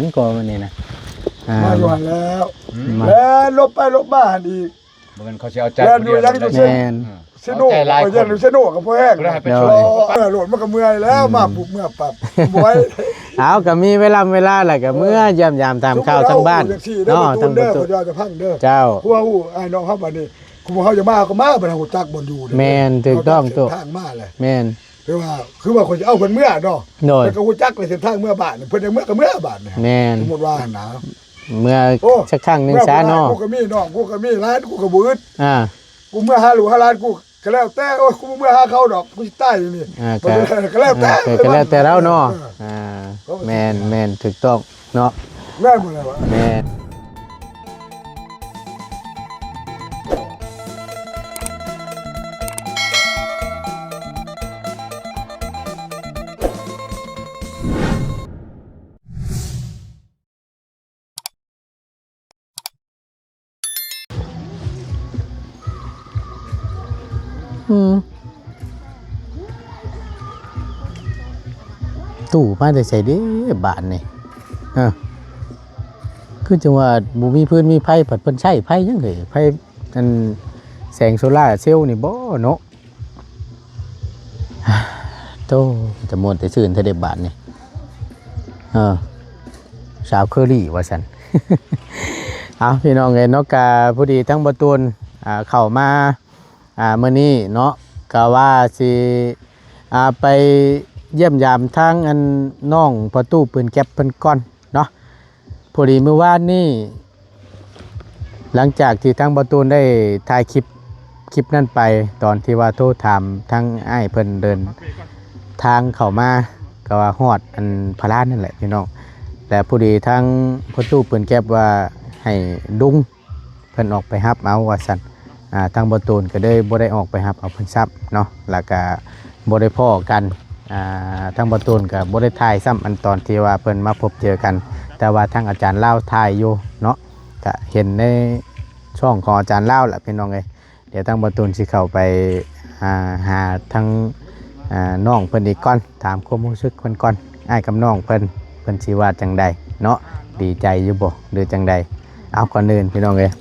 ອັນກໍມື້ນີ້ນະ ອ່າ ມາຢູ່ຫັ້ນແລ້ວ ມາ ແລ່ນຫຼົບໄປຫຼົບມາຫັ້ນອີກ ບໍ່ແມ່ນເຂົາຊິເອົາໃຈ ແລ່ນຢູ່ ຜູ້ດຽວ ຍັງຢູ່ ແມ່ນ ເຊໂນ ເອົາໃຈຫຼາຍຄົນ ເຊໂນກໍບໍ່ແຮງ ບໍ່ໄດ້ໃຫ້ໄປຊ່ວຍ ໂດຍ ເອີ ໂລດມັນກໍເມື່ອຍແລ້ວ ອືມ ມາປຸບເມື່ອປັບ ບໍ່ໄຫວ ເອົາ ກໍມີເວລາເວລາແຫຼະ ກໍເມື່ອ ເອີ ຢ້ຽມຢາມຖາມຂ່າວທາງບ້ານເນາະ ທາງບ້ານ ເຈົ້າ ຜູ້ຮູ້ອ້າຍນ້ອງເຮົາບັດນີ້ ຄືພວກເຮົາຈະມາ ເຮົາກໍມາ ບັດເຮົາຮູ້ຈັກບ່ອນຢູ່ ແມ່ນ ຖືກຕ້ອງ ເສັ້ນທາງມາແຫຼະ ແມ່ນ ຄືວ່າ ຄືວ່າຂ້ອຍຈະເອົາເພິ່ນເມືອເນາະ ໂດຍ ເພິ່ນກໍຮູ້ຈັກເສັ້ນທາງເມືອບ້ານ ເພິ່ນຈະເມືອກໍເມືອບ້ານ ແມ່ນ ສົມມຸດວ່າຫັ້ນນະ ເມືອ ໂອ້ ສັກຄັ້ງໜຶ່ງຊະເນາະ ເມືອບໍ່ໄດ້ ກູກໍມີນ້ອງ ກູກໍມີຫຼານ ກູກໍບໍ່ອຶດ ອ່າ ກູເມືອຫາລູກຫາຫຼານ ກູກໍແລ້ວແຕ່ ໂອ້ຍ ກູບໍ່ເມືອຫາເຂົາດອກ ກູຊິຕາຍຢູ່ນີ້ ອ່າ ກໍ ກໍແລ້ວແຕ່ ອ່າ ກໍແລ້ວແຕ່ລາວເນາະ ເອີ ອ່າ ແມ່ນ ແມ່ນ ຖືກຕ້ອງ ເນາະ ແມ່ນບໍ່ແລ້ວ ແມ່ນ ອືມ ຕູ້ມາແຕ່ໃສເດ້ບາດນີ້ ເອີ ຄືຈັ່ງວ່າບໍ່ມີຟືນມີໄຟ ພັດເພິ່ນໃຊ້ໄຟຫຍັງເອີຍ ໄຟອັນແສງໂຊລາເຊວນີ້ບໍເນາະ. ໂທ້ ແຕ່ມ່ວນແຕ່ຊື່ນແທ້ເດ້ບາດນີ້ ເອີ ສາວເຄີຣີວ່າຊັ້ນ ເອົາ ພີ່ນ້ອງເອີຍເນາະ ກະພໍດີທັງບ່າວຕູນ ອ່າ ເຂົ້າມາ ອ່າ ມື້ນີ້ເນາະ ກະວ່າຊິ ອ່າ ໄປຢ້ຽມຢາມທາງອັນນ້ອງພໍ່ຕູ້ປືນແກັບເພິ່ນກ່ອນເນາະ. ພໍດີມື້ວານນີ້ ຫຼັງຈາກທີ່ທາງບ່າວຕູນໄດ້ຖ່າຍຄລິບ ຄລິບນັ້ນໄປ ຕອນທີ່ວ່າໂທຖາມທາງອ້າຍເພິ່ນເດີນທາງເຂົ້າມາ ກໍວ່າຮອດອັນພະລານນັ້ນແຫຼະພີ່ນ້ອງ ແລະ ພໍດີທາງພໍ່ຕູ້ປືນແກັບວ່າໃຫ້ລຸງ ເພິ່ນອອກໄປຮັບເອົາວ່າຊັ້ນ ອ່າ ທາງບ່າວຕູນກໍເລີຍບໍ່ໄດ້ອອກໄປຮັບເອົາເພິ່ນຊ້ຳເນາະ ແລ້ວກະບໍ່ໄດ້ພໍ້ກັນ ອ່າ ທາງບ່າວຕູນກໍບໍ່ໄດ້ຖ່າຍຊ້ຳ ອັນຕອນທີ່ວ່າເພິ່ນມາພົບເຈີກັນ ແຕ່ວ່າທາງອາຈານລາວຖ່າຍຢູ່ເນາະ ກະເຫັນໃນຊ່ອງຂອງອາຈານລາວແຫຼະພີ່ນ້ອງເອີຍ. ດຽວທາງບ່າວຕູນຊິເຂົ້າໄປ ອ່າ ຫາທາງ ອ່າ ນ້ອງເພິ່ນອີກກ່ອນ ຖາມຄວາມຮູ້ສຶກເພິ່ນກ່ອນ ອ້າຍກັບນ້ອງເພິ່ນ ເພິ່ນຊິວ່າຈັ່ງໃດເນາະ ດີໃຈຢູ່ບໍ່ ຫຼືຈັ່ງໃດ. ເອົາ ກ່ອນອື່ນພີ່ນ້ອງເອີຍ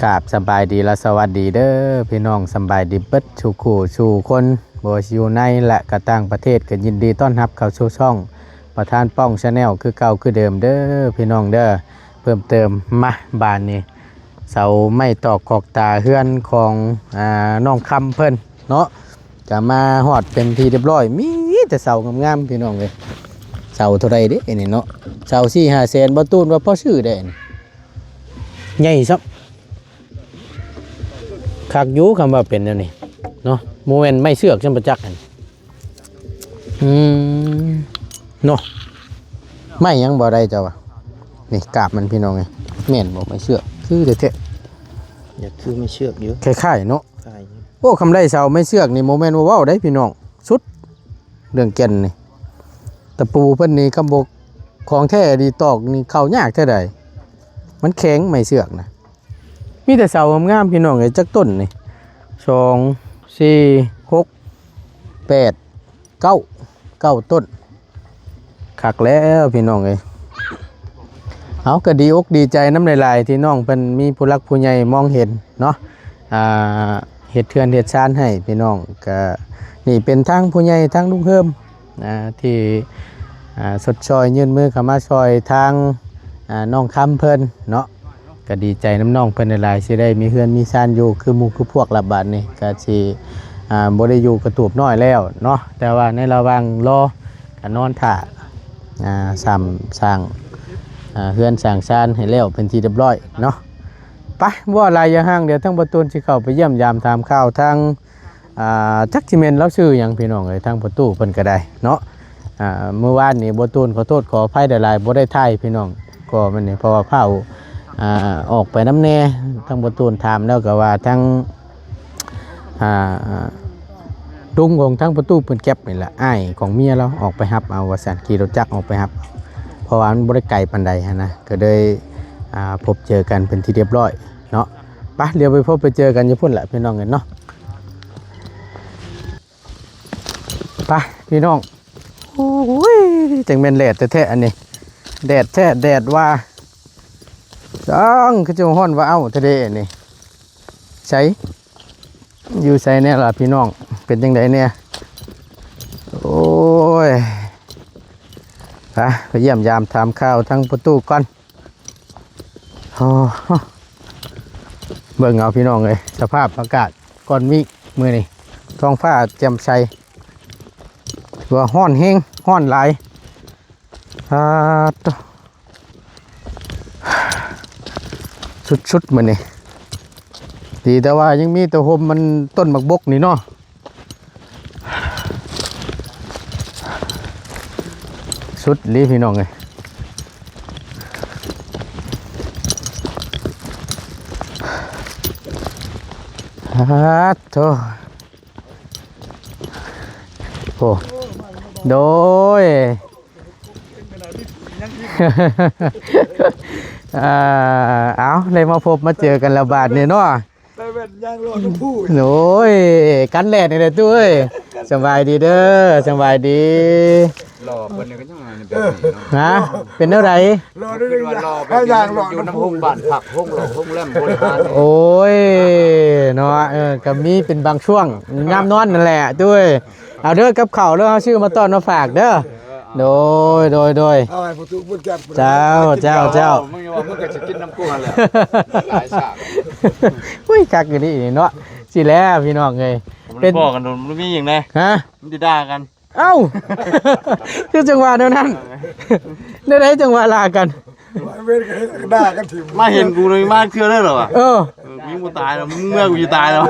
ກາບສະບາຍດີ ແລະ ສະຫວັດດີເດີພີ່ນ້ອງ ສະບາຍດີເບິດສູ່ຄູ່ສູ່ຄົນ ບໍ່ວ່າຊິຢູ່ໃນ ແລະ ກະຕ່າງປະເທດ ກໍຍິນດີຕ້ອນຮັບເຂົ້າສູ່ຊ່ອງປະທານປ້ອງ Channel ຄືເກົ່າຄືເດີມເດີພີ່ນ້ອງເດີ. ເພີ່ມເຕີມມາບາດນີ້ ເສົາໄມ້ຕອກຂອກຕາເຮືອນຂອງ ອ່າ ນ້ອງຄຳເພິ່ນເນາະ ກະມາຮອດເປັນທີ່ຮຽບຮ້ອຍ ມີແຕ່ເສົາງາມໆ ພີ່ນ້ອງເອີຍ. ເສົາເທົ່າໃດເດ້ນີ້ເນາະ ເສົາສີ່ຫ້າແສນ ບໍ່ຕູນວ່າພໍຊື້ໄດ້ ໃຫຍ່ຊ້ຳ ຄັກຢູ່ ຄຳວ່າເປັນແນວນີ້ເນາະ ບໍ່ແມ່ນໄມ້ເຊືອກຊັ້ນປະຈັກຫັ້ນ. ອືມ ເນາະ ໄມ້ຫຍັງບໍ່ໄດ້ເຈົ້າວ່າ ນີ້ກາບມັນພີ່ນ້ອງເອີຍ ແມ່ນບໍ່ໄມ້ເຊືອກ ຄືແທ້ໆ ຢາກຄືໄມ້ເຊືອກຢູ່ ຄ້າຍໆເນາະ ຄ້າຍຢູ່. ໂອ້ ຄຳໄດ້ເສົາໄມ້ເຊືອກນີ້ບໍ່ແມ່ນວ່າເວົ້າໄດ້ພີ່ນ້ອງ ສຸດ ເລື່ອງແກ່ນນີ້ ຕະປູເພິ່ນນີ້ຄຳບໍ່ຂອງແທ້ດີຕອກນີ້ເຂົ້າຍາກແທ້ໃດ ມັນແຂງໄມ້ເຊືອກນະ. ມີແຕ່ເສົາງາມໆ ພີ່ນ້ອງເອີຍ ຈັກຕົ້ນນີ້ ສອງ ສີ່ ຫົກ ແປດ ເກົ້າ ເກົ້າຕົ້ນ ຄັກແລ້ວພີ່ນ້ອງເອີຍ. ເອົາ ກໍດີອົກດີໃຈນຳຫຼາຍໆ ທີ່ນ້ອງເພິ່ນມີຜູ້ຫຼັກຜູ້ໃຫຍ່ມອງເຫັນເນາະ ອ່າ ເຮັດເຮືອນເຮັດຊານໃຫ້ພີ່ນ້ອງ ກໍນີ້ເປັນທາງຜູ້ໃຫຍ່ທາງລຸງເຮີມ ອ່າ ທີ່ ອ່າ ຊົດຊ່ອຍຍື່ນມືເຂົ້າມາຊ່ອຍທາງ ອ່າ ນ້ອງຄຳເພິ່ນເນາະ ກໍດີໃຈນຳນ້ອງເພິ່ນຫຼາຍໆ ຊິໄດ້ມີເຮືອນມີຊານຢູ່ຄືໝູ່ຄືພວກລະ ບາດນີ້ກໍຊິ ອ່າ ບໍ່ໄດ້ຢູ່ກະຕູບນ້ອຍແລ້ວເນາະ ແຕ່ວ່າໃນລະຫວ່າງລໍກໍນອນຖ້າ ອ່າ ສ້ຳສ້າງ ອ່າ ເຮືອນສ້າງຊານໃຫ້ແລ້ວເປັນທີ່ຮຽບຮ້ອຍເນາະ. ໄປ ບໍ່ຫຼາຍຢ່າຫ່າງ ດຽວທາງບໍ່ຕູນຊິເຂົ້າໄປຢ້ຽມຢາມຖາມຂ່າວທາງ ອ່າ ຈັກຊິແມ່ນລາວຊື່ຫຍັງພີ່ນ້ອງເອີຍ ທາງພໍ່ຕູ້ເພິ່ນກໍໄດ້ເນາະ. ອ່າ ມື້ວານນີ້ບໍ່ຕູນຂໍໂທດຂໍອະໄພຫຼາຍໆ ບໍ່ໄດ້ຖ່າຍພີ່ນ້ອງ ກໍແມ່ນນີ້ ເພາະວ່າຟ້າວ ອ່າ ອອກໄປນຳແດ່ ທາງບໍ່ຕູນຖາມແລ້ວກໍວ່າທາງ ອ່າ ລຸງຂອງທາງພໍ່ຕູ້ເພິ່ນແກັບນີ້ແຫຼະ ອ້າຍຂອງເມຍລາວອອກໄປຮັບເອົາວ່າຊັ້ນ ຂີ່ລົດຈັກອອກໄປຮັບ ເພາະວ່າມັນບໍ່ໄດ້ໄກປານໃດຫັ້ນນະ ກໍເລີຍ ອ່າ ພົບເຈີກັນເປັນທີ່ຮຽບຮ້ອຍເນາະ. ໄປ ດຽວໄປພົບໄປເຈີກັນຢູ່ພຸ້ນແຫຼະພີ່ນ້ອງເອີຍເນາະ. ໄປພີ່ນ້ອງ ໂອ້ຍ ຈັ່ງແມ່ນແດດແທ້ໆ ອັນນີ້ ແດດແທ້ແດດວ່າ ຈັ່ງຄືຈະຮ້ອນວ່າເອົ້າທະເລນີ້ ໃສ ຢູ່ໃສແດ່ລະພີ່ນ້ອງ ເປັນຈັ່ງໃດແດ່? ໂອ້ຍ ໄປ ໄປຢ້ຽມຢາມຖາມຂ່າວທາງປະຕູກ່ອນ. ໂອ້ ເບິ່ງເອົາພີ່ນ້ອງເອີຍ ສະພາບອາກາດກ່ອນມີ້ມື້ນີ້ ທ້ອງຟ້າແຈ່ມໃສ ວ່າຮ້ອນແຮງ ຮ້ອນຫຼາຍ ອາໂຕ ສຸດໆ ມື້ນີ້ ດີແຕ່ວ່າຍັງມີແຕ່ຮົ່ມມັນ ຕົ້ນໝາກບົກນີ້ເນາະ. ສຸດອີ່ຫຼີພີ່ນ້ອງເອີຍ ອາໂທ ໂອ້ ໂດຍ ອ່າ ເອົາ ໄດ້ມາພົບມາເຈີກັນແລ້ວບາດນີ້ເນາະ. ໄດ້ແວ່ນຍ່າງເລາະນຳຜູ້ ໂອ້ຍ ກັນແດດນີ້ແຫຼະຕູ້ເອີຍ. ສະບາຍດີເດີ ສະບາຍດີ. ຫຼໍ່ເພິ່ນນີ້ກໍຍັງແບບນີ້ເນາະ ຮະ ເປັນແນວໃດ? ຫຼໍ່ເດີ ຄືວ່າຫຼໍ່ແບບນີ້ ໃຫ້ຍ່າງເລາະ ຢູ່ນຳໂຮງບ້ານພັກ ໂຮງຫຼໍ່ໂຮງແຮມບໍລິຫານ. ໂອ້ຍ ເນາະ ເອີ ກໍມີເປັນບາງຊ່ວງ ຍາມນອນນັ້ນແຫຼະຕູ້ເອີຍ. ເອົາເດີ ກັບເຂົ້າເດີ ເຮົາຊື້ມາຕ້ອນມາຝາກເດີ. ໂດຍ ໂດຍ ໂດຍ ເອົາໃຫ້ຜູ້ຖືກຜູ້ຈັບ ເຈົ້າ ເຈົ້າ ເຈົ້າ ມຶງຢ່າວ່າ ມຶງກໍຊິກິນນຳກູຫັ້ນແຫຼະ ຫຼາຍຊາກ. ອຸ້ຍ ຄັກອີ່ຫຼີນີ້ເນາະ ຊິແລ້ວພີ່ນ້ອງເອີຍ. ເປັນ ພໍ້ກັນໂດນ ບໍ່ມີຫຍັງແດ່ ຮະ ມັນຊິດ່າກັນ. ເອົ້າ ຄືຈັ່ງວ່າແນວນັ້ນ ແນວໃດຈັ່ງວ່າລາກັນ ເວນກໍເຮັດກໍດ່າກັນຖິ້ມ ມາເຫັນກູນີ້ມາເທື່ອເລີຍເຫລອວະ? ເອີ ເອີ ກູຍັງບໍ່ຕາຍແລ້ວ ມຶງເມືອກູຊິຕາຍແລ້ວ.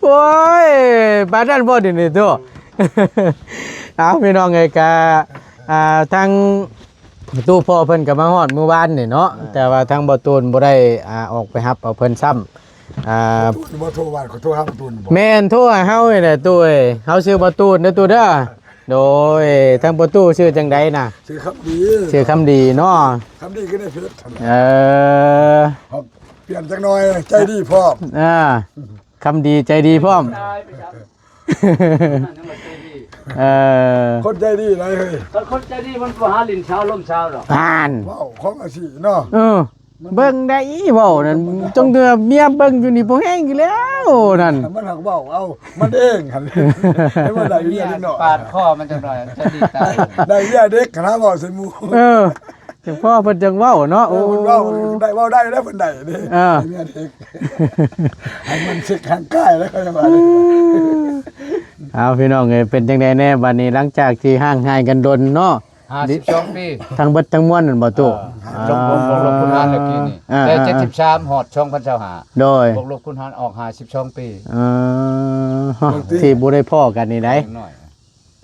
ໂອ້ຍ ປານນັ້ນບໍ່ເດນີ້ໂຕ. ເອົາ ພີ່ນ້ອງເອີຍ ກະ ອ່າ ທາງຕູ້ພໍ່ເພິ່ນກໍມາຮອດມື້ວານນີ້ເນາະ ອ່າ ແຕ່ວ່າທາງບໍ່ຕູນບໍ່ໄດ້ ອ່າ ອອກໄປຮັບເອົາເພິ່ນຊ້ຳ ອ່າ ບໍ່ໂທຫາ ບໍ່ໂທຫາບໍ່ຕູນບໍ່? ແມ່ນ ໂທຫາເຮົານີ້ແຫຼະຕູ້ເອີຍ. ເຮົາຊື່ບໍ່ຕູນເດີຕູ້ເດີ. ໂດຍ ທາງປະຕູຊື່ຈັ່ງໃດນະ? ຊື່ຄຳດີ ຊື່ຄຳດີເນາະ ຄຳດີຄືໃນເຟສ. ເອີ ປ່ຽນຈັກໜ່ອຍ ໃຈດີພ້ອມ ອ່າ ຄຳດີໃຈດີພ້ອມ. ເອີ ຄົນໃຈດີຫຼາຍເຮີ້ຍ ຄັນຄົນໃຈດີມັນບໍ່ຫາຫຼິ້ນຊາວລົມຊາວດອກ ອ່ານ ເວົ້າຂອງອາຊີເນາະ. ເອີ ເບິ່ງໄດ້ເວົ້ານັ້ນ ຈົງເທື່ອເມຍເບິ່ງຢູ່ນີ້ບໍ່ແຮງຢູ່ແລ້ວນັ້ນ ມັນຫາກເວົ້າເອົາມັນເອງຫັ້ນ ໃຫ້ມັນໄດ້ເມຍເດັກນ້ອຍ ປາດຄໍມັນຈັກໜ່ອຍ ຈະດີຕາຍ ໄດ້ເມຍເດັກຫັ້ນນະ ເວົ້າໃສ່ໝູ່. ເອີ ຈັ່ງພໍ່ເພິ່ນຈັ່ງເວົ້າເນາະ. ເອີ ໂອ້ ເພິ່ນເວົ້າໄດ້ ເວົ້າໄດ້ແລ້ວ ເພິ່ນໄດ້ເດ້ ເອີ ໄດ້ເມຍເດັກ ໃຫ້ມັນເຊັກຮ່າງກາຍແລ້ວ ເຂົາຈະວ່າ. ເອົາ ພີ່ນ້ອງເອີຍ ເປັນຈັ່ງໃດແດ່ບາດນີ້ ຫຼັງຈາກທີ່ຫ່າງຫາຍກັນດົນເນາະ? ຫ້າສິບສອງປີ ທັງເບິດທັງມວນນັ້ນບໍ່ຕູ້? ເອີ ລົບ ບວກລົບຄູນຫານແລ້ວກີ້ນີ້ ອ່າ ແຕ່ ອ່າ ເຈັດສິບສາມ ຮອດ ສອງພັນຊາວຫ້າ ໂດຍ ບວກລົບຄູນຫານອອກ ຫ້າສິບສອງປີ. ເອີ ທີ່ບໍ່ໄດ້ພໍ້ກັນນີ້ໃດ໋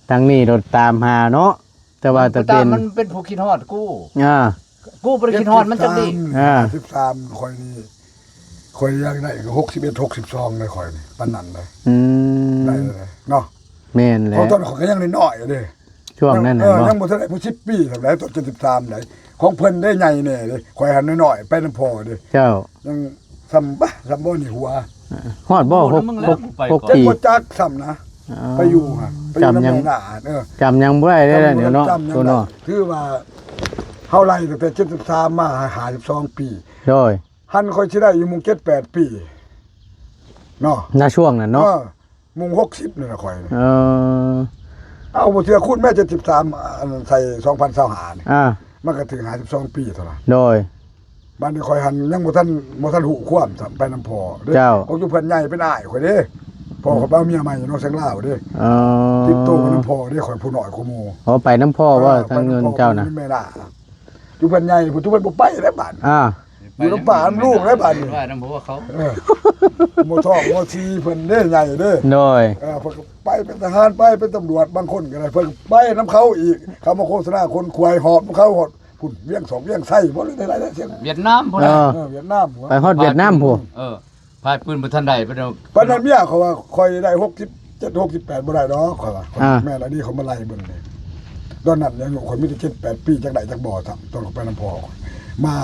ທາງນີ້ໂດດຕາມຫາເນາະ ແຕ່ວ່າ ມັນ ຕາເປັນ ມັນເປັນຜູ້ຄິດຮອດກູ ອ່າ ກູບໍ່ໄດ້ຄິດຮອດມັນຈັກດີ້. ອ່າ ສິບສາມ ຂ້ອຍນີ້ ຂ້ອຍຢາກໄດ້ກໍ ຫົກສິບເອັດ ຫົກສິບສອງ ເລີຍຂ້ອຍນີ້ ປານນັ້ນເລີຍ. ອືມ ໄດ້ເລີຍເນາະ. ແມ່ນແຫຼະ ເພາະຕອນຂ້ອຍກໍຍັງນ້ອຍໆເດ້ ຊ່ວງນັ້ນ ເອີ ຍັງບໍ່ທັນໄດ້ຜູ້ ສິບປີສ່ຳໃດ ຕອນ ເຈັດສິບສາມ ໃດ ຂອງເພິ່ນໄດ້ໃຫຍ່ແດ່ເດ້ ຂ້ອຍຫັ້ນນ້ອຍໆ ໄປນຳພໍ່ເດ້. ເຈົ້າ ຍັງສ່ຳ ບະ ສ່ຳບໍ່ນີ້ຫົວ ຮອດບໍ່? ຫົກ ຫົກປີ ບໍ່ຈັກສ່ຳນະ. ອໍ ໄປຢູ່ຫັ້ນ ໄປຢູ່ນຳແມ່ນາ. ເອີ ຈຳຫຍັງບໍ່ໄດ້ເດ້ເນາະ ໂຕເນາະ. ຖືວ່າເຮົາໄລ່ຕັ້ງແຕ່ ເຈັດສິບສາມ ມາ ຫ້າສິບສອງປີ ໂດຍ ຫັ້ນຂ້ອຍຊິໄດ້ຢູ່ໝົງ ເຈັດແປດ ປີເນາະ ໃນຊ່ວງນັ້ນເນາະ. ເອີ ໝົງ ຫົກສິບ ນີ້ລະຂ້ອຍ. ເອີ ເອົາບໍ່ເຊື່ອຄູນແມ່ ເຈັດສິບສາມ ອັນໃສ່ ສອງພັນຊາວຫ້າ ນີ້ ອ່າ ມັນກໍຖືກ ຫ້າສິບສອງ ປີເທົ່ານັ້ນ. ໂດຍ ບາດນີ້ຂ້ອຍຫັ້ນຍັງບໍ່ທັນ ບໍ່ທັນຮູ້ຄວາມຊ້ຳ ໄປນຳພໍ່ເດ້. ເຈົ້າ ພວກຢູ່ເພື່ອນໃຫຍ່ເປັນອ້າຍຂ້ອຍເດ້. ພໍ່ຂ້ອຍໄປເອົາເມຍໃໝ່ຢູ່ນອກແຊງລາວເດ້. ອໍ ຕິດໂຕໄປນຳພໍ່ເດ້ ຂ້ອຍຜູ້ນ້ອຍກວ່າໝູ່. ອໍ ໄປນຳພໍ່ບໍ່? ເອີ ທາງເງິນເຈົ້ານະ ແມ່ນລະ ຢູ່ເພື່ອນໃຫຍ່ພຸ້ນ ທຸກເພິ່ນບໍ່ໄປແລ້ວບາດ. ອ່າ ຢູ່ນຳປ້ານຳລູກແລ້ວບາດນີ້ ໄປນຳຜົວເຂົາ. ເອີ ໝໍທອງໝໍຊີເພິ່ນເດ້ ໃຫຍ່ເດ້. ໂດຍ ເອີ ເພິ່ນກໍໄປເປັນທະຫານ ໄປເປັນຕຳຫຼວດ ບາງຄົນກໍໄດ້ ເພິ່ນໄປນຳເຂົາອີກ. ເຂົາມາໂຄສະນາຂົນຂວາຍ ຫອບນຳເຂົາຮອດພຸ້ນ ວຽງສອກວຽງໄຊບໍ່ ຫຼືໃດໆ ຫວຽດນາມພຸ້ນ. ເອີ ເອີ ຫວຽດນາມ ໄປຮອດຫວຽດນາມພຸ້ນ. ເອີ ພາຍປືນບໍ່ທັນໄດ້ ປານນັ້ນເມຍເຂົາວ່າ ຂ້ອຍໄດ້ ຫົກສິບເຈັດ ຫົກສິບແປດ ບໍ່ໄດ້ດອກ ຂ້ອຍວ່າ. ອ່າ ແມ່ນອັນນີ້ ເຂົາມາໄລ່ເບິ່ງນີ້ ຕອນນັ້ນອາຍຸຂ້ອຍມີແຕ່ ເຈັດແປດ ປີ ຈັກໄດ້ຈັກບໍ່ຊ້ຳ ຕອນຂ້ອຍໄປນຳພໍ່. ມາ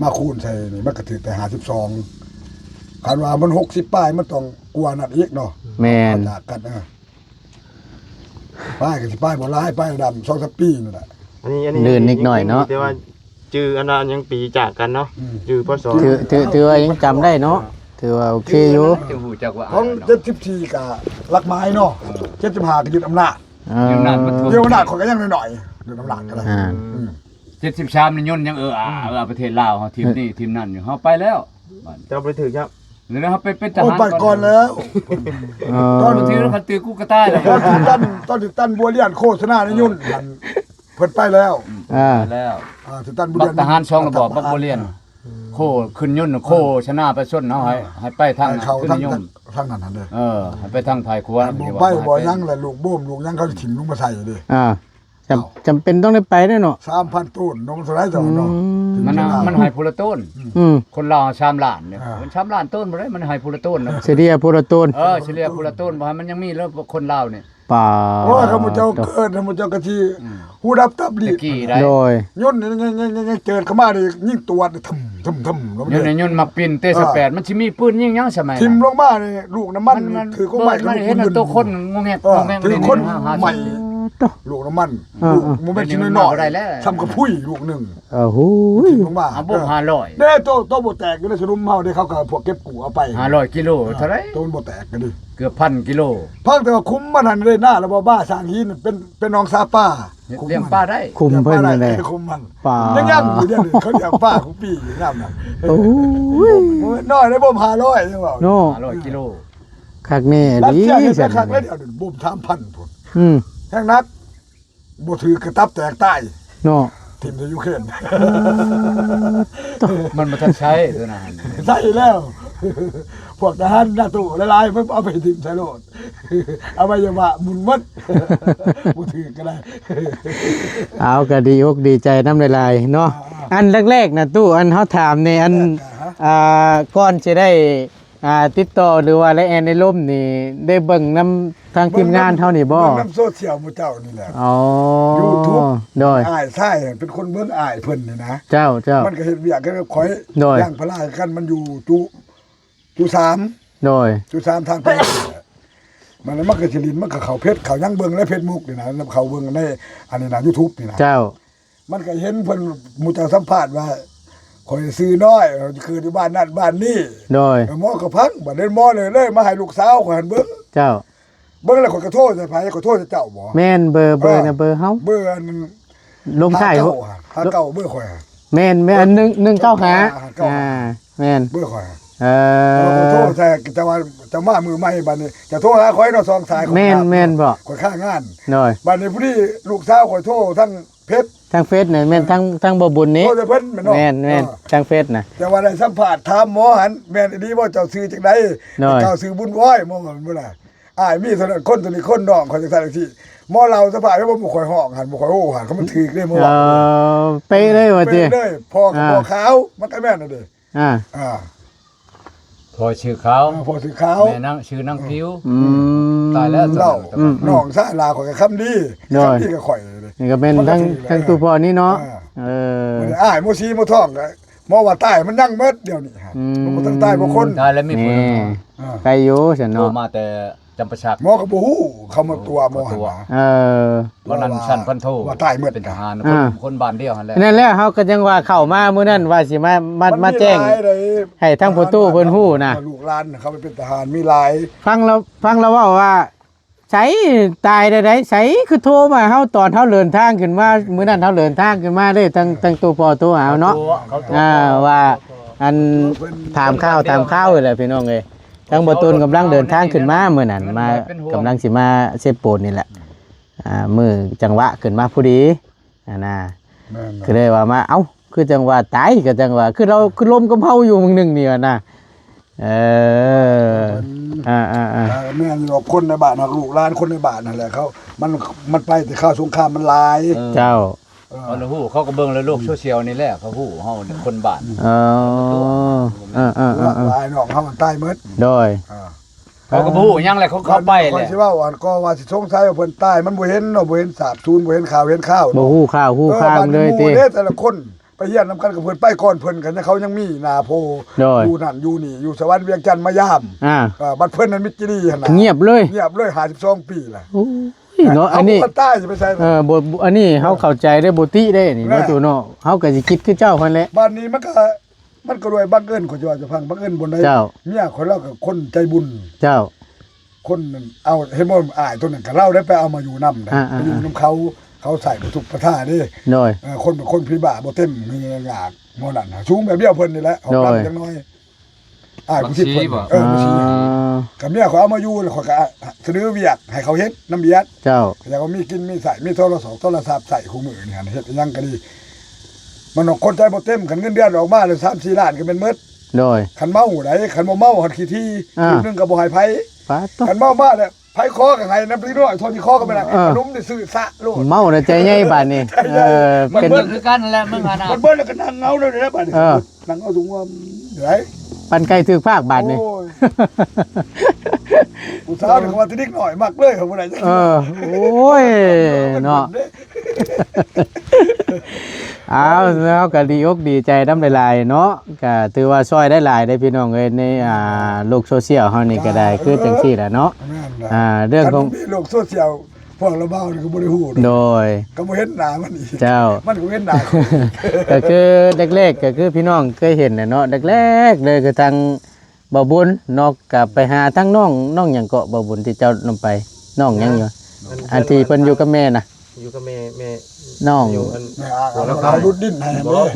ມາຄູນໃສ່ນີ້ ມັນກໍຖືກແຕ່ ຫ້າສິບສອງ. ຄັນວ່າມັນ ຫົກສິບ ປາຍ ມັນຕ້ອງກວ່ານັ້ນອີກເນາະ. ແມ່ນ ຈາກກັນ. ເອີ ປາຍກໍຊິປາຍບໍ່ຫຼາຍ ປາຍດຳ ສອງສາມ ປີນັ້ນແຫຼະ. ອັນນີ້ ອັນນີ້ ເດີນນິດໜ້ອຍເນາະ ແຕ່ວ່າຈື່ອັນວ່າຍັງປີຈາກກັນເນາະ ອືມ ຈື່ ພ.ສ. ຖື ຖື ຖືວ່າຍັງຈຳໄດ້ເນາະ ຖືວ່າໂອເຄຢູ່ ຈຶ່ງຮູ້ຈັກວ່າ ຂອງ ເຈັດສິບສີ່ ກະຫຼັກໝາຍເນາະ ເອີ ເຈັດສິບຫ້າ ກະຍຶດອຳນາດ ອ່າ ຍຶດອຳນາດ ຍຶດອຳນາດ ຂ້ອຍກະຍັງນ້ອຍໆ ຍຶດອານາດກະໄດ້ ອ່າ ອືມ ເຈັດສິບສາມ ນີ້ຍົນຍັງເອີອາ ເອີອາປະເທດລາວເຮົາ ທີມນີ້ທີມນັ້ນຢູ່ ເຮົາໄປແລ້ວ ເຈົ້າບໍ່ໄດ້ຖືກ ແລ້ວເຮົາໄປເປັນທະຫານ ໂອ້ ໄປກ່ອນແລ້ວ ເອີ ຕອນທີ່ເຂົາຕື່ກູກະຕາຍແລ້ວ ຕອນທີ່ຕັນ ຕອນທີ່ຕັນບົວລຽນໂຄສະນາໃນຍົນຫັ້ນ ເພິ່ນໄປແລ້ວ ອ່າ ໄປແລ້ວ ອ່າ ທີ່ຕັນບົວລຽນ ບັກທະຫານສອງລະບອບ ບັກບົວລຽນ ໂຄຂຶ້ນຍົນ ໂຄສະນາປະຊາຊົນເຮົາ ໃຫ້ ໃຫ້ໄປທາງ ໃຫ້ເຂົ້າທາງ ທາງນັ້ນຫັ້ນເດີ ເອີ ໃຫ້ໄປທາງພາຍຂວາ ບໍ່ໄປບໍ່ຫຍັງແຫຼະ ລູກໂບມລູກຫຍັງເຂົາຊິຖິ້ມລົງມາໃສ່ເດ້ ອ່າ ຈຳ ເອົ້າ ຈຳເປັນຕ້ອງໄດ້ໄປເດ້ເນາະ ສາມພັນໂຕນເນາະ ມັນເທົ່າໃດເຈົ້າເນາະ ອືມ ມັນ ມັນໃຫ້ຜູ້ລະໂຕນ ອືມ ຄົນລາວສາມລ້ານນີ້ ອ່າ ມັນສາມລ້ານໂຕນບໍ່ໄດ້ ມັນໃຫ້ຜູ້ລະໂຕນນະ ສະເລ່ຍຜູ້ລະໂຕນ ເອີ ສະເລ່ຍຜູ້ລະໂຕນ ບໍ່ໃຫ້ມັນຍັງມີເລີຍຄົນລາວນີ້ ປາດ ໂອ້ຍ ຂ້າພະເຈົ້າເກີດ ຂ້າພະເຈົ້າກະຊິຫູດັບຕັບລີບ ແຕ່ກີ້ໄດ້ ໂດຍ ຍົນຍັງ ຍັງ ຍັງ ຍັງເຈີດເຂົ້າມານີ້ ຍິງຕວດ ທຳ ທຳ ທຳ ຍົນ ຍົນມັກປິ່ນເຕະສະແປດ ອ່າ ມັນຊິມີປືນຍິງຫຍັງສະໄໝນັ້ນ ຖິ້ມລົງມານີ້ ລູກນ້ຳມັນ ມັນ ຖືກກົດໝາຍ ມັນ ມັນເຫັນໂຕຄົນງອແງກ ເອີ ງອແງກ ຖືກຄົນໃໝ່ ລູກນ້ຳມັນ ເອີ ລູກບໍ່ແມ່ນຊິນ້ອຍໆ ສ່ຳກະພຸ້ຍລູກໜຶ່ງ ເອີ ຫູຍ ຖິ້ມລົງມາ ເອົາບົມຫ້າຮ້ອຍ ເດ້ ໂຕ ໂຕບໍ່ແຕກຢູ່ໃນສະໜຸມເຮົາເດ້ ເຂົາກະພວກເກັບກູ້ເອົາໄປ ຫ້າຮ້ອຍກິໂລ ເອີ ເທົ່າໃດ ໂຕມັນບໍ່ແຕກກະດີ ເກືອບພັນກິໂລ ເພິ່ນແຕ່ວ່າຄຸມມັນຫັ້ນເດ້ ໜ້າລະບໍ່ບ້າສ້າງຫີນ ເປັນ ເປັນໜອງສາປາ ເຮັດລ້ຽງປາໄດ້ ຄຸມເພິ່ນນັ້ນແຫຼະ ຄຸມມັນ ປາ ຍັງ ຍັງຢູ່ເດ ເຂົາລ້ຽງປາຄຸມປີຢູ່ຍາມນັ້ນ ໂອ້ຍ ນ້ອຍໄດ້ບໍ່ ຫ້າຮ້ອຍ ຍັງວ່າເນາະ ຫ້າຮ້ອຍກິໂລ ຄັກແນ່ ລັດເຊຍ ເຮັດຄັກແລ້ວ ດຽວນີ້ບໍ່ ສາມພັນພຸ້ນ ອືມ ແຮງໜັກ ບໍ່ຖືກກະຕັບແຕກຕາຍເນາະ ຖິ້ມໃສ່ຢູເຄຣນ ມັນບໍ່ທັນໃຊ້ຕົວນັ້ນ ໃຊ້ແລ້ວ ພວກທະຫານນາໂຕຫຼາຍໆ ມັນເອົາໄປຖິ້ມໃສ່ໂລດ ອະໄວຍະວະໝຸ່ນໝົດ ບໍ່ຖືກກະໄດ້ ເອົາ ກະດີອົກດີໃຈນຳຫຼາຍໆເນາະ ອ່າໆ ອັນແລກໆນະຕູ້ ອັນເຮົາຖາມນີ້ ອັນ ອ່າ ກ່ອນຊິໄດ້ ອ່າ ຕິດຕໍ່ ຫຼືວ່າໄລແອນໄດ້ລົມນີ້ ໄດ້ເບິ່ງນຳທາງທີມງານເຮົານີ້ບໍ່? ເບິ່ງນຳໂຊຊຽວໝູ່ເຈົ້ານີ້ແຫຼະ ອໍ ຢູທູບ ໂດຍ ອ້າຍຊາຍເປັນຄົນເບິ່ງ ອ້າຍເພິ່ນນີ້ນະ ເຈົ້າ ເຈົ້າ ມັນກະເຮັດວຽກກັບຂ້ອຍ ໂດຍ ຢ່າງພາລາຄືກັນ ມັນຢູ່ຈຸ ຈຸສາມ ໂດຍ ຈຸສາມທາງໄປ ມັນ ມັນກະຊິຫຼິ້ນ ມັນກະເຂົ້າເຟສ ເຂົ້າຫຍັງເບິ່ງໃນເຟສບຸກນີ້ນະ ເຂົ້າເບິ່ງໃນອັນນີ້ນະ ຢູທູບນີ້ນະ ເຈົ້າ ມັນກະເຫັນເພິ່ນ ໝູ່ເຈົ້າສຳພາດວ່າ ຂ້ອຍຊື່ນ້ອຍ ເກີດຢູ່ບ້ານນັ້ນບ້ານນີ້ ໂດຍ ໝໍກະພັງ ບາດນີ້ໝໍເລີຍ ເລີຍມາໃຫ້ລູກສາວຂ້ອຍຫັ້ນເບິ່ງ ເຈົ້າ ເບິ່ງແລ້ວຂ້ອຍກະໂທໃສ່ໃຜ ຂ້ອຍໂທໃສ່ເຈົ້າບໍ່? ແມ່ນ ເບີ ເບີນະ ເບີເຮົາ ເບີອັນ ລົງທ້າຍ ຫ້າເກົ້າ ຫ້າເກົ້າ ເບີຂ້ອຍ ແມ່ນ ແມ່ນ ອັນ ໜຶ່ງ ໜຶ່ງເກົ້າຫ້າ ອ່າ ແມ່ນ ເບີຂ້ອຍ ເອີ ໂທໃສ່ ແຕ່ວ່າເຈົ້າມາມື້ໃໝ່ ບາດນີ້ເຈົ້າໂທຫາຂ້ອຍເນາະ ສອງສາຍ ແມ່ນ ແມ່ນບໍ່? ຂ້ອຍຄາງານ ໂດຍ ບາດນີ້ພໍດີລູກສາວຂ້ອຍໂທທາງ ເຟສ ທາງເຟສນະ ແມ່ນ ອ່າ ທາງ ທາງບໍ່ບຸນນີ້ ໂອ້ ແຕ່ເພິ່ນແມ່ນເນາະ ແມ່ນ ແມ່ນ ອ່າ ທາງເຟສນະ ແຕ່ວ່າໄດ້ສຳພາດຖາມໝໍຫັ້ນ ແມ່ນອີ່ຫຼີບໍ່ ເຈົ້າຊື່ຈັ່ງໃດ? ໂດຍ ເຈົ້າຊື່ບຸນວອຍ ໝໍເພິ່ນວ່າ ອ້າຍມີເທົ່ານັ້ນຄົນ ເທົ່ານີ້ຄົນ ນ້ອງຂ້ອຍຈັ່ງຊັ້ນຈັ່ງຊີ້ ໝໍເລົ່າສະພາດໃຫ້ບໍ່ ໝູ່ຂ້ອຍຮ້ອງຫັ້ນ ໝູ່ຂ້ອຍໂອ້ຫັ້ນ ເຂົາມັນຖືກເດ້ ໝໍ ເອີ ເປະເລີຍວ່າຕິ ເປະເລີຍ ພໍ່ ເອີ ພໍ່ຂາວ ມັນກະແມ່ນນັ້ນເດ້ ອ່າ ອ່າ ພໍ່ຊື່ຂາວ ເອີ ພໍ່ຊື່ຂາວ ແມ່ນາງ ຊື່ນາງຜິວ ອືມ ຕາຍແລ້ວ ອືມ ນ້ອງຊາຍຫຼ້າຂ້ອຍກະຄຳດີ ໂດຍ ຄຳດີກັບຂ້ອຍ ນີ້ກະແມ່ນທັງ ທັງຕູ້ພໍ່ນີ້ເນາະ ເອີ ເອີ ອ້າຍໝໍຊີໝໍທອງກະ ໝໍວ່າຕາຍມັນຍັງໝົດດຽວນີ້ ອືມ ມັນບໍ່ທັນຕາຍບໍ່ຄົນ ຕາຍແລ້ວມີຜູ້ໜຶ່ງ ເອີ ໄກຢູ່ຊັ້ນເນາະ ໂທມາແຕ່ ຈຳປາສັກ ໝໍກະບໍ່ຮູ້ ເຂົາມາຕົວະໝໍຫັ້ນນະ ເອີ ຕອນນັ້ນຊັ້ນພັນໂທ ວ່າຕາຍໝົດ ເປັນທະຫານ ອ່າ ຄົນ ຄົນບ້ານດຽວຫັ້ນແຫຼະ ນັ້ນແຫຼະ ເຮົາກະຈັ່ງວ່າເຂົ້າມາມື້ນັ້ນວ່າຊິມາ ມາ ມາແຈ້ງໃຫ້ທາງພໍ່ຕູ້ເພິ່ນຮູ້ນະ ລູກຫຼານເຂົາໄປເປັນທະຫານມີຫຼາຍ ຟັງລາວ ຟັງລາວເວົ້າວ່າ ໃສ ຕາຍແນວໃດ ໃສ ຄືໂທມາເຮົາ ຕອນເຮົາເດີນທາງຂຶ້ນມາ ມື້ນັ້ນເຮົາເດີນທາງຂຶ້ນມາເດ້ ທັງ ທັງຕູ້ພໍ່ໂທຫາເຮົາເນາະ ອ່າ ວ່າ ອັນ ຖາມຂ່າວ ຖາມຂ່າວຫັ້ນແຫຼະພີ່ນ້ອງເອີຍ ທາງບໍ່ຕຸນກຳລັງເດີນທາງຂຶ້ນມາມື້ນັ້ນ ມາ ກຳລັງຊິມາເຊໂປນນີ້ແຫຼະ ອ່າ ມື້ຈັງຫວະຂຶ້ນມາພໍດີຫັ້ນນະ ແມ່ນ ກະເລີຍວ່າມາ ເອົ້າ ຄືຈັ່ງວ່າຕາຍ ກະຈັ່ງວ່າ ຄືລາວ ຄືລົມກັບເຮົາຢູ່ມື້ໜຶ່ງນີ້ຫັ້ນນະ ເອີ ອ່າໆໆ ແມ່ນຢູ່ດອກ ຄົນໃນບ້ານ ລູກຫຼານຄົນໃນບ້ານຫັ້ນແຫຼະ ເຂົາ ມັນ ມັນໄປແຕ່ຄາວສົງຄາມມັນຫຼາຍ ເອີ ເຈົ້າ ເອີ ເຂົາລະຮູ້ ເຂົາກະເບິ່ງໃນໂລກໂຊຊຽວນີ້ແຫຼະ ເຂົາຮູ້ເຮົາຄົນບ້ານ ເອີ ເອີໆໆໆ ຫຼາຍນ້ອງເຮົາມັນຕາຍໝົດ ໂດຍ ອ່າ ເຂົາກະບໍ່ຮູ້ຫຍັງແຫຼະ ເຂົາ ເຂົາໄປແຫຼະ ຂ້ອຍຊິເວົ້າ ອັນກໍວ່າຊິສົງໄສວ່າເພິ່ນຕາຍ ມັນບໍ່ເຫັນເນາະ ບໍ່ເຫັນສາບສູນ ບໍ່ເອີ ບໍ່ເຫັນຂ່າວເຫັນຂ່າວ ບໍ່ຮູ້ຂ່າວຮູ້ຂ່າວເລີຍຕິ ເອີ ບາດນີ້ໝູ່ເດ້ ແຕ່ລະຄົນ ໄປຮຽນນຳກັນກັບເພິ່ນ ໄປກ່ອນເພິ່ນ ຄັນເຂົາຍັງມີໜ້າໂພ ໂດຍ ຢູ່ນັ້ນຢູ່ນີ້ ຢູ່ສະຫວັນວຽງຈັນມາຢາມ ອ່າ ເອີ ບັດເພິ່ນນັ້ນມິດຈິລີຫັ້ນນະ ງຽບເລີຍ ງຽບເລີຍ ຫ້າສິບສອງປີລະ ໂອ້ຍ ເນາະ ອັນນີ້ ເອົາຄົນຕາຍຊິໄປໃສ ເອີ ບໍ່ ບໍ່ ອັນນີ້ເຮົາເຂົ້າໃຈເດ້ ບໍ່ຕິເດ້ນີ້ເນາະ ເຈົ້າເນາະ ເຮົາກໍຊິຄິດຄືເຈົ້າຫັ້ນແຫຼະ. ບາດນີ້ມັນກໍ ມັນກໍດ້ວຍບັງເອີນ ຂ້ອຍຊິວ່າໃຫ້ຟັງ ບັງເອີນບ່ອນໃດ ເຈົ້າ ເມຍຂ້ອຍລາວກໍຄົນໃຈບຸນ ເຈົ້າ ຄົນນັ້ນເອົາ ເຫັນບໍ່ ອ້າຍຕົວນັ້ນກໍລາວໄດ້ໄປເອົາມາຢູ່ນຳໄດ໋ ອ່າໆໆ ໄປຢູ່ນຳເຂົາ ເຂົາໃຊ້ບໍ່ທຸກປະທ່າເດ້ ໂດຍ ເອີ ຄົນເປັນຄົນຜີບ້າບໍ່ເຕັມ ມີຍາກ ໝໍນັ້ນຫາ ສູງແບບດຽວເພິ່ນນີ້ແຫຼະ ອອກ ໂດຍ ຫຼັງຈັກໜ້ອຍ ອ້າຍຜູ້ທີ່ເພິ່ນ ບັກຊີບໍ່ ເອີ ບັກຊີ ອ່າ ກໍເມຍຂ້ອຍເອົາມາຢູ່ ແລ້ວຂ້ອຍກໍສະເໜີວຽກໃຫ້ເຂົາເຮັດນຳວຽກ ເຈົ້າ ແລ້ວກໍມີກິນມີໃຊ້ ມີໂທລະສອກໂທລະສັບໃຊ້ຄູ່ມື້ນີ້ຫັ້ນ ເຮັດຫຍັງກໍດີ ມັນວ່າຄົນໃຈບໍ່ເຕັມ ຄັນເງິນເດືອນອອກມາແລ້ວສາມສີ່ລ້ານກໍແມ່ນໝົດ ໂດຍ ຄັນເມົາໃດ໋ ຄັນບໍ່ເມົາຫັ້ນຂີ້ຖີ່ ອ່າ ມື້ໜຶ່ງກໍບໍ່ໃຫ້ໃຜ ປາດໂທ້ ຄັນເມົາມາແລ້ວ ໃຜຂໍກໍໃຫ້ນຳ ເດັກນ້ອຍເທົ່າທີ່ຂໍກໍບໍ່ໄດ້ ເອີ ຂະໜົມນີ້ຊື້ສະໂລດ ເມົາແລ້ວໃຈໃຫຍ່ບາດນີ້ ໃຈໃຫຍ່ ເອີ ມັນເບິດຄືກັນແຫຼະ ມຶງຫັ້ນນະ ມັນເບິດແລ້ວກໍນັ່ງເຫງົາເລີຍແຫຼະບາດນີ້ ເອີ ນັ່ງເອົາທຸງວ່າໄດ້ ປັນໄກ່ຖືກພາກບາດນີ້ ໂອ້ຍ ຜູ້ສາວນີ້ກໍວ່າແຕ່ເດັກນ້ອຍມັກເລີຍ ເຂົາບໍ່ໄດ້ ເອີ ໂອ້ຍ ເນາະ ເອົາ ເຮົາກໍດີອົກດີໃຈນຳຫຼາຍໆເນາະ ກໍຖືວ່າຊ່ອຍໄດ້ຫຼາຍເດ້ພີ່ນ້ອງເອີຍ ໃນ ອ່າ ໂລກໂຊຊຽວເຮົານີ້ກໍໄດ້ ຄືຈັ່ງຊີ້ແຫຼະເນາະ ແມ່ນແຫຼະ ອ່າ ເລື່ອງຂອງ ຄັນບໍ່ມີໂລກໂຊຊຽວ ພວກລາວເວົ້ານີ້ກໍບໍ່ໄດ້ຮູ້ດອກ ໂດຍ ກໍບໍ່ເຫັນໜ້າມັນອີກ ເຈົ້າ ມັນກໍເຫັນໜ້າ ກໍຄືແລກໆ ກໍຄືພີ່ນ້ອງເຄີຍເຫັນແຫຼະເນາະ ແລກໆເລີຍ ຄືທາງບ່າວບຸນເນາະ ກໍໄປຫາທາງນ້ອງ ນ້ອງຫຍັງເກາະ ບ່າວບຸນ ທີ່ເຈົ້ານຳໄປ ນ້ອງຫຍັງຢູ່ ອັນທີ່ເພິ່ນຢູ່ກັບແມ່ນະ ຢູ່ກັບແມ່ ແມ່ ນ້ອງ ຢູ່ອັນ ແມ່ ອ່າ ຜົວລາວຕາຍ ຫຼຸດດິນໃຫ້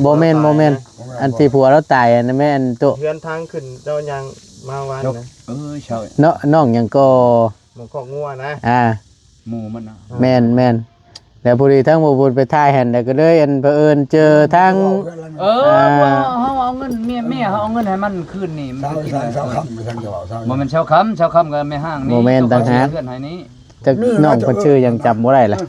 ບໍ່ແມ່ນ ບໍ່ແມ່ນ ອັນທີ່ຜົວລາວຕາຍອັນນັ້ນແມ່ນໂຕ ເຮືອນທາງຂຶ້ນເຈົ້າຍ່າງມາວານນະ ເອີ ໃຊ່ ເນາະ ນ້ອງຫຍັງກໍ ໝ່ອງຄອກງົວນະ ອ່າ ໝູ່ມັນນະ ແມ່ນໆ ແລ້ວພໍດີທາງບ່າວບຸນໄປຖ່າຍຫັ້ນ ແລ້ວກໍເລີຍ ອັນ ເຜີເອີນເຈີທາງ ເອີ ອ່າ ເຮົາເອົາເງິນ ເມຍ ເມຍເຮົາເອົາເງິນໃຫ້ມັນຄືນນີ້ ຊາວ ຊາວຄຳ ຊາວຄຳ ບໍ່ແມ່ນຊາວຄຳ ຊາວຄຳກໍແມ່ຮ້າງນີ້ ບໍ່ແມ່ນ ຕ່າງຫາກ ເຮືອນໃຫ້ນີ້ ຈັກນ້ອງເພິ່ນຊື່ຫຍັງຈຳບໍ່ໄດ້ລະ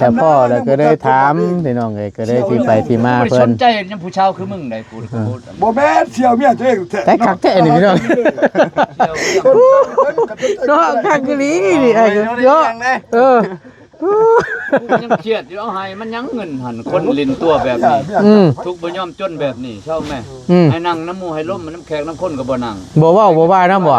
ແຕ່ພໍ້ແລ້ວກໍເລີຍຖາມ ພີ່ນ້ອງເອີຍ ກໍເລີຍທີ່ໄປທີ່ມາເພິ່ນ ບໍ່ໄດ້ສົນໃຈນຳຜູ້ຊາວຄືມຶງໃດ ກູກໍບໍ່ ບໍ່ແມ່ນ ສ່ຽວເມຍຕົວເອງແທ້ ແຕ່ຄັກແທ້ນີ້ພີ່ນ້ອງ ເນາະ ຄັກອີ່ຫຼີນີ້ ເອີ ເນາະ ເອີ ຍັງຄຽດຢູ່ ເອົາໃຫ້ມັນຫຍັງເງິນຫັ້ນ ຄົນຫຼິ້ນຕົວແບບນີ້ ອືມ ທຸກບໍ່ຍອມຈົນແບບນີ້ ເຊົາແມ່ ອືມ ໃຫ້ນັ່ງນຳໝູ່ໃຫ້ລົມນຳແຂກນຳຄົນກໍບໍ່ນັ່ງ ບໍ່ເວົ້າບໍ່ວ່ານຳບໍ່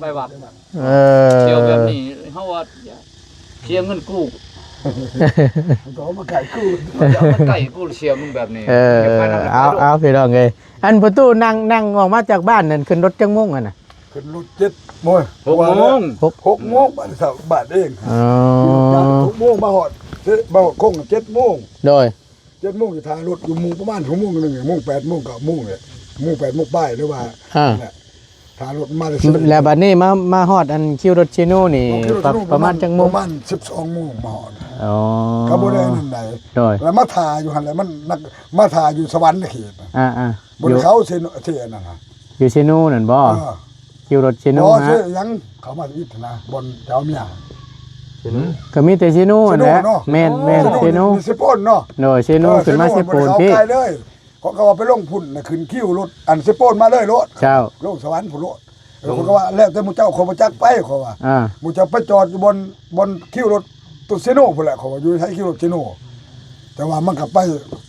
ໄປວັດ ເອີ ທ່ຽວແບບນີ້ເຮົາວ່າເສຍເງິນກູ ເອົາມາໃກ້ກູ ເອົາມາໃກ້ກູ ເສຍມຶງແບບນີ້ ເອີ ເອົາ ເອົາ ພີ່ນ້ອງເອີຍ ອັນພໍ່ຕູ້ນັ່ງ ນັ່ງອອກມາຈາກບ້ານນັ້ນ ຂຶ້ນລົດຈັກໂມງຫັ້ນນະ? ຂຶ້ນລົດເຈັດໂມງ ຫົກໂມງ ຫົກ ຫົກໂມງບາດເຊົ້າ ບາດເອງ ອໍ ຫົກໂມງມາຮອດ ມາຮອດຄົງເຈັດໂມງ ໂດຍ ເຈັດໂມງຊິຖ້າລົດຢູ່ໝູ່ປະມານຊົ່ວໂມງໜຶ່ງ ໂມງ ແປດໂມງ ເກົ້າໂມງແຫຼະ ໂມງ ແປດໂມງປາຍ ຫຼືວ່າ ອ່າ ນັ້ນແຫຼະ ຖ້າລົດມາແລ້ວ ແລ້ວບັດນີ້ມາ ມາຮອດອັນຄິວລົດເຊໂນນີ້ ປະມານຈັກໂມງ? ປະມານສິບສອງໂມງມາຮອດ ອໍ ກໍບໍ່ໄດ້ນັ້ນໃດ ໂດຍ ແລ້ວມາຖ້າຢູ່ຫັ້ນແຫຼະ ມັນ ມາຖ້າຢູ່ສະຫວັນນະເຂດ ອ່າໆ ບໍ່ໄດ້ເຂົ້າເຊໂນ ເຊອັນນັ້ນ ຢູ່ເຊໂນນັ້ນບໍ່? ເອີ ຄິວລົດເຊໂນ ບໍ່ ຫາ ເຊຫຍັງ ເຂົ້າມາອີກຫັ້ນນະ ບ່ອນເຈົ້າເມຍ ກໍມີແຕ່ເຊໂນຫັ້ນແຫຼະ ເຊໂນເນາະ ແມ່ນໆ ເຊໂນ ເຊໂນ ມີເຊໂປນເນາະ ໂດຍ ເຊໂນ ເອີ ຂຶ້ນມາເຊໂປນ ເຊໂນ ພີ່ ເຂົາກໍວ່າໄປລົງພຸ້ນນະ ຂຶ້ນຄິວລົດອັນເຊໂປນມາເລີຍໂລດ ເຈົ້າ ລົງສະຫວັນພຸ້ນໂລດ ເອີ ຂ້ອຍກໍວ່າແລ້ວແຕ່ໝູ່ເຈົ້າ ຂ້ອຍບໍ່ຈັກໄປ ຂ້ອຍວ່າ ອ່າ ໝູ່ເຈົ້າໄປຈອດຢູ່ບ່ອນ ບ່ອນຄິວລົດ ໂຕເຊໂນພຸ້ນແຫຼະ ເຂົາວ່າຢູ່ໃນຄິວລົດເຊໂນ ແຕ່ວ່າມັນກໍໄປ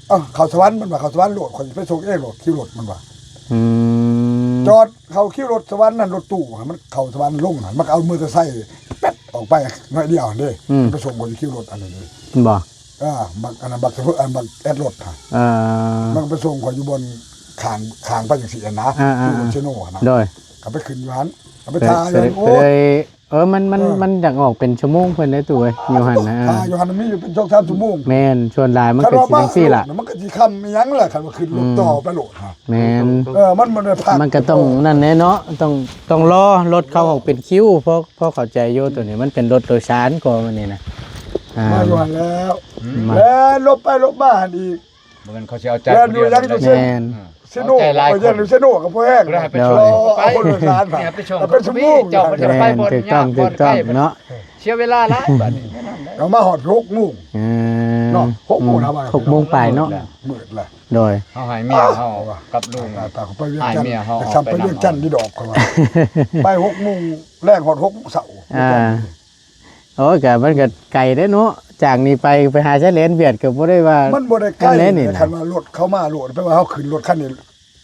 ເອົ້າ ເຂົ້າສະຫວັນ ມັນວ່າເຂົ້າສະຫວັນໂລດ ຂ້ອຍຊິໄປສົ່ງເອງໂລດ ຄິວລົດ ມັນວ່າ ອືມ ຈອດເຂົ້າຄິວລົດສະຫວັນຫັ້ນ ລົດຕູ້ຫັ້ນ ມັນເຂົ້າສະຫວັນລົງຫັ້ນ ມັນກໍເອົາມໍເຕີໄຊແປັດອອກໄປໜ້ອຍດຽວຫັ້ນເດ້ ອືມ ໄປສົ່ງຂ້ອຍຢູ່ຄິວລົດອັນນີ້ເດ້ ບໍ່ ເອີ ບັກອັນນັ້ນ ບັກສະເພີ ອັນ ບັກແອັດລົດຫັ້ນ ອ່າ ມັນກໍໄປສົ່ງຂ້ອຍຢູ່ບ່ອນຂ້າງ ຂ້າງໄປຈັ່ງຊີ້ຫັ້ນນະ ອ່າໆໆ ຢູ່ເຊໂນຫັ້ນນະ ໂດຍ ກໍໄປຂຶ້ນຢູ່ຫັ້ນ ກໍໄປ ເອີ ຖ້າຢູ່ຫັ້ນ ກໍເລີຍ ໂອ້ຍ ເອີ ມັນ ມັນ ເອີ ມັນຢາກອອກເປັນຊົ່ວໂມງເພິ່ນເດ້ຕູ້ເອີຍ ຢູ່ຫັ້ນນະ ຖ້າຢູ່ຫັ້ນມີຢູ່ເປັນສອງສາມຊົ່ວໂມງ ແມ່ນ ສ່ວນຫຼາຍມັນກໍຊິຈັ່ງຊີ້ລະ ຄັນວ່າມາລົດນະ ມັນກໍຊິຄ່ຳອີ່ຫຍັງລະ ຄັນວ່າຂຶ້ນລົດຕໍ່ໄປໂລດ ອ່າ ແມ່ນ ເອີ ມັນບໍ່ໄດ້ພັກ ມັນກໍຕ້ອງນັ້ນແດ່ເນາະ ຕ້ອງ ຕ້ອງລໍລົດເຂົ້າອອກເປັນຄິວ ພໍ ພໍເຂົ້າໃຈຢູ່ ໂຕນີ້ມັນເປັນລົດໂດຍສານກໍອັນນີ້ນະ ອ່າ ມາຢູ່ຫັ້ນແລ້ວ ອືມ ແລ່ນຫຼົບໄປຫຼົບມາຫັ້ນອີກ ບໍ່ແມ່ນເຂົາຊິເອົາໃຈ ແລ່ນຢູ່ ຜູ້ດຽວ ຍັງຢູ່ເຊ ແມ່ນ ເຊໂນ ເອົາໃຈຫຼາຍຄົນ ເອົາຢູ່ເຊໂນກໍບໍ່ແຮງ ເຂົາເຈົ້າໃຫ້ໄປ ເອີ ເອົາຄົນໂດຍສານ ເອົາໄປສົ່ງ ເອົາໄປສົ່ງ ແມ່ນ ຖືກຕ້ອງ ຖືກຕ້ອງເນາະ ເສຍເວລາຫຼາຍບາດນີ້ ເອົາມາຮອດຫົກໂມງ ເອີ ເນາະ ຫົກໂມງ ຫົກໂມງປາຍເນາະ ມືດລະ ໂດຍ ເຮົາໃຫ້ເມຍເຮົາກັບລຸງ ຕາຍ ຕາຍ ຂ້ອຍໄປວຽງຈັນ ໄປວຽງຈັນດີດອກ ຂ້ອຍວ່າ ໄປຫົກໂມງແລງຮອດຫົກໂມງເຊົ້າ ອ່າ ໂອ້ຍ ກະມັນກະໄກເດ້ເນາະ ຈາກນີ້ໄປ ໄປຫາຊາຍແດນຫວຽດກະບໍ່ໄດ້ວ່າ ມັນບໍ່ໄດ້ໄກ ຄັນວ່າລົດເຂົ້າມາໂລດ ແປວ່າເຮົາຂຶ້ນລົດຄັນນີ້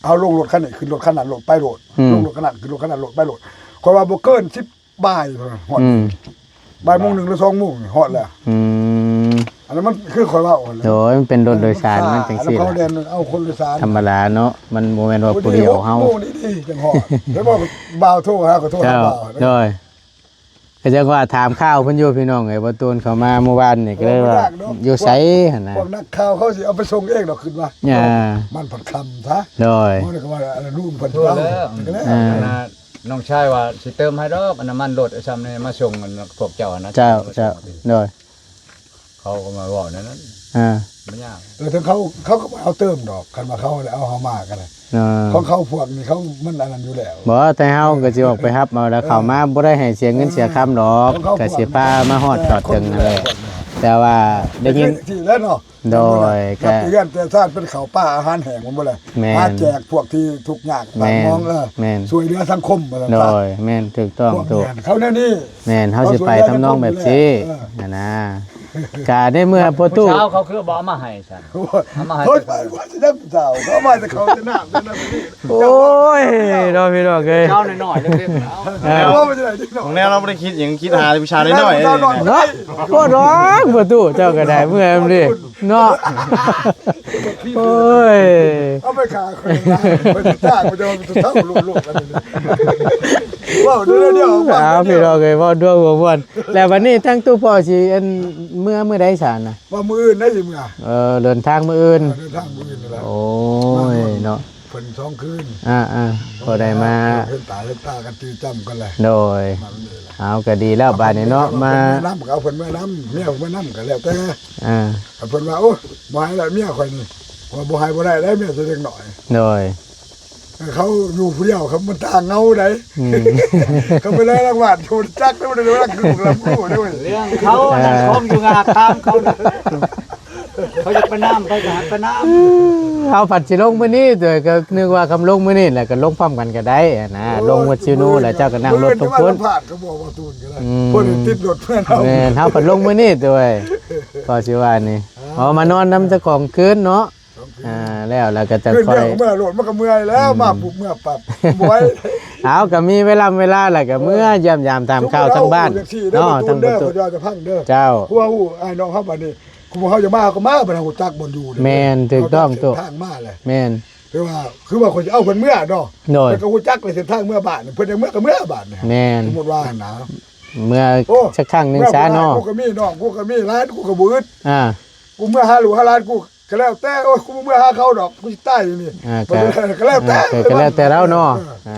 ເຮົາລົງລົດຄັນນີ້ ຂຶ້ນລົດຄັນນັ້ນໂລດ ໄປໂລດ ອືມ ລົງລົດຄັນນັ້ນ ຂຶ້ນລົດຄັນນັ້ນໂລດ ໄປໂລດ ຂ້ອຍວ່າບໍ່ເກີນສິບປາຍພຸ້ນນະ ຮອດ ອືມ ບ່າຍໂມງໜຶ່ງ ຫຼື ສອງໂມງນີ້ຮອດແລ້ວ. ອືມ ອັນນັ້ນມັນຄືຂ້ອຍເວົ້າຫັ້ນແຫຼະ. ໂດຍ ມັນເປັນລົດໂດຍສານ ມັນຈັ່ງຊີ້ແຫຼະ. ເຂົາແລ່ນເອົາຄົນໂດຍສານ ທຳມະດາເນາະ ມັນບໍ່ແມ່ນວ່າຜູ້ດຽວເຮົາ. ຫົກໂມງນີ້ຕິຈັ່ງຮອດ. ແລ້ວບໍ່ ບ່າວໂທຫາ ກໍໂທຫາບ່າວ. ໂດຍ ກໍຈັ່ງວ່າຖາມຂ່າວເພິ່ນຢູ່ ພີ່ນ້ອງເອີຍ. ບໍ່ຕູນເຂົ້າມາມື້ວານນີ້ ກໍເລີຍວ່າ ບໍ່ຍາກດອກ ຢູ່ໃສຫັ້ນນະ. ພວກນັກຂ່າວເຂົາຊິເອົາໄປສົ່ງເອງດອກ ຄິດວ່າ. ອ່າ ມັນພັດຄ່ຳຊະ. ໂດຍ ມັນກໍວ່າ ອັນນັ້ນ ລຸງເພິ່ນເວົ້າ. ອ່າ ອັນນັ້ນ ນ້ອງຊາຍວ່າຊິເຕີມໃຫ້ດອກ ອັນນ້ຳມັນລົດ ສ່ຳນີ້ມາສົ່ງ ອັນພວກເຈົ້າຫັ້ນນະ. ເຈົ້າ ເຈົ້າ ໂດຍ ເຂົາກໍມາເວົ້າແນວນັ້ນ. ອ່າ ບໍ່ຍາກ. ເອີ ເຖິງເຂົາ ເຂົາກໍບໍ່ເອົາເຕີມດອກ ຄັນວ່າເຂົາເອົາເຮົາມາກໍໄດ້. ອ່າ ຂອງເຂົາພວກນີ້ ເຂົາມັນອັນນັ້ນຢູ່ແລ້ວ. ບໍ່ ແຕ່ເຮົາກໍຊິອອກໄປຮັບເອົາ ແລ້ວເຂົ້າມາ ເອີ ບໍ່ໄດ້ໃຫ້ເສຍເງິນເສຍຄຳດອກ ເອີ ຂອງເຂົາ ກໍຊິພວກ ພາມາຮອດຈອດເຖິງຫັ້ນແຫຼະ. ແຕ່ວ່າໄດ້ຍິນ ທີ່ແລ້ວເນາະ. ໂດຍ ກໍເຮືອນແຕ່ຊາດເພິ່ນເຂົ້າປາອາຫານແຫ້ງ ແມ່ນບໍ່ລະ? ແມ່ນ ຫາແຈກພວກທີ່ທຸກຍາກ ແມ່ນ ປາກໝອງ ເອີ ແມ່ນ ຊ່ວຍເຫຼືອສັງຄົມວ່າຊັ້ນຊະ. ໂດຍ ແມ່ນ ຖືກຕ້ອງ ພວກ ໂດຍ ເຂົາແນວນີ້. ແມ່ນ ເຮົາຊິໄປທຳນອງແບບຊີ້ ເອີ ຫັ້ນນະ. ກະໃນເມື່ອພໍ່ຕູ້ ຜູ້ສາວເຂົາຄືບໍ່ເອົາມາໃຫ້ຊັ້ນ ເອົາມາໃຫ້ ເຂົາໃສ່ວ່າຊິໄດ້ຜູ້ສາວ ເຂົາເອົາມາແຕ່ເຂົາແຕ່ນ້ຳແຕ່ນັ້ນແຕ່ນີ້. ໂອ້ຍ ເນາະ ພີ່ນ້ອງເອີຍ ເຈົ້ານ້ອຍໆ ເລັກໆ ເອີ ເອົາມາຈາກໃດເດັກນ້ອຍ? ຂອງແນວເຮົາບໍ່ໄດ້ຄິດຫຍັງ ຄິດຫາແຕ່ຜູ້ຊາຍນ້ອຍໆ ເນາະ. ໂອ້ ນ້ອງປະຕູເຈົ້າກໍໄດ້ ເມື່ອຍນຳເດ້ເນາະ. ໂອ້ຍ ເອົາໄປຂາຍ ຂ້ອຍນະ ຂ້ອຍຊິຈ້າງ ຂ້ອຍຈະເອົາໄປເຊົ່າລູກໆ ກັນເລີຍ. ເວົ້າເລື່ອງດຽວ ເອົາ ພີ່ນ້ອງເອີຍ ເວົ້າດ້ວຍຫົວມ່ວນ. ແລ້ວບັດນີ້ທາງຕູ້ພໍ່ຊິ ອັນ ເມື່ອມື້ໃດຊະນະ? ວ່າມື້ອື່ນໄດ້ຊິເມື່ອ. ເອີ ເດີນທາງມື້ອື່ນ. ເອີ ເດີນທາງມື້ອື່ນນີ້ແຫຼະ. ໂອ້ຍ ເນາະ ເພິ່ນສອງຄືນ. ອ່າໆ ພໍໄດ້ມາເຫັນຕາເຫັນຕາກັນ ຈື່ຈຳກັນແຫຼະ. ໂດຍ ເອົາ ກໍດີແລ້ວບາດນີ້ເນາະ ມານຳ ກໍເອົາເພິ່ນມານຳ ເມຍເພິ່ນມານຳ ກໍແລ້ວແຕ່. ອ່າ ຄັນເພິ່ນວ່າ ໂອ້ຍ ບໍ່ໃຫ້ລະເມຍຂ້ອຍນີ້ ຂ້ອຍບໍ່ໃຫ້ບໍ່ໄດ້ເດ້ ເມຍເດັກນ້ອຍ. ໂດຍ ເຂົາຢູ່ຜູ້ດຽວ ເຂົາມັນຕ່າງເຫງົາໃດ. ອືມ ເຂົາໄປໄດ້ລາງວັນ ໂທຈັກໄດ້ ບໍ່ໄດ້ລາງຄືລຳຮູ້ເດ້. ເລື່ອງເຂົາ ອັນນັ້ນ ອ່າ ຂອງຢູ່ງາຄາມເຂົານະ ເຂົາຢາກໄປນຳ ເຂົາກໍໃຫ້ໄປນຳ. ເຮົາພັດຊິລົງມື້ນີ້ ໂດຍ ກໍນຶກວ່າຄຳລົງມື້ນີ້ແຫຼະ ກໍລົງພ້ອມກັນກໍໄດ້ຫັ້ນນະ. ໂອ້ຍ ລົງວັດຊິໂນ ແລ້ວເຈົ້າກໍນັ່ງລົດລົງພຸ້ນ. ອືມ ເພິ່ນຕິດລົດເພື່ອນເຮົາ. ແມ່ນ ເຮົາພັດລົງມື້ນີ້ ໂດຍ ກໍຊິວ່ານີ້ ອ່າ ເອົາມານອນນຳເຈົ້າຂອງຄືນເນາະ. ອ່າ ແລ້ວ ແລ້ວກໍຈະຄ່ອຍ ເມື່ອໂລດ ມັນກໍເມື່ອຍແລ້ວ. ອືມ ມາປຸບເມື່ອປັບ ບໍ່ໄຫວ. ເອົາ ກໍມີເວລາ ເວລາ ແລ້ວກໍເມື່ອ ເອີ ຢ້ຽມຢາມຖາມຂ່າວທາງບ້ານເນາະ ທາງປະຕູ. ເຈົ້າ ຮູ້ ອ້າຍນ້ອງເຮົາບັດນີ້ ຄືພວກເຮົາຢາກມາ ເຮົາກໍມາ ບັດເຮົາຮູ້ຈັກບ່ອນຢູ່. ແມ່ນ ຖືກຕ້ອງ ເສັ້ນທາງມາແຫຼະ. ແມ່ນ ຄືວ່າ ຄືວ່າຂ້ອຍຊິເອົາເພິ່ນເມື່ອເນາະ. ໂດຍ ເພິ່ນກໍຮູ້ຈັກເສັ້ນທາງເມືອບ້ານ ເພິ່ນຢາກເມືອກໍເມືອບາດນີ້. ແມ່ນ ສົມມຸດວ່າຫັ້ນນະ ເມືອ ໂອ້ ສັກຄັ້ງໜຶ່ງຊະເນາະ. ເມືອກູກໍມີນ້ອງ ກູກໍມີຫຼານ ກູກໍບໍ່ອຶດ. ອ່າ ກູເມືອຫາລູກຫາຫຼານກູ ກໍແລ້ວແຕ່. ໂອ້ຍ ກູບໍ່ເມືອຫາເຂົາດອກ ກູຊິຕາຍຢູ່ນີ້. ອ່າ ກໍ ກໍແລ້ວແຕ່ ເອີ ກໍແລ້ວແຕ່ລາວເນາະ. ເອີ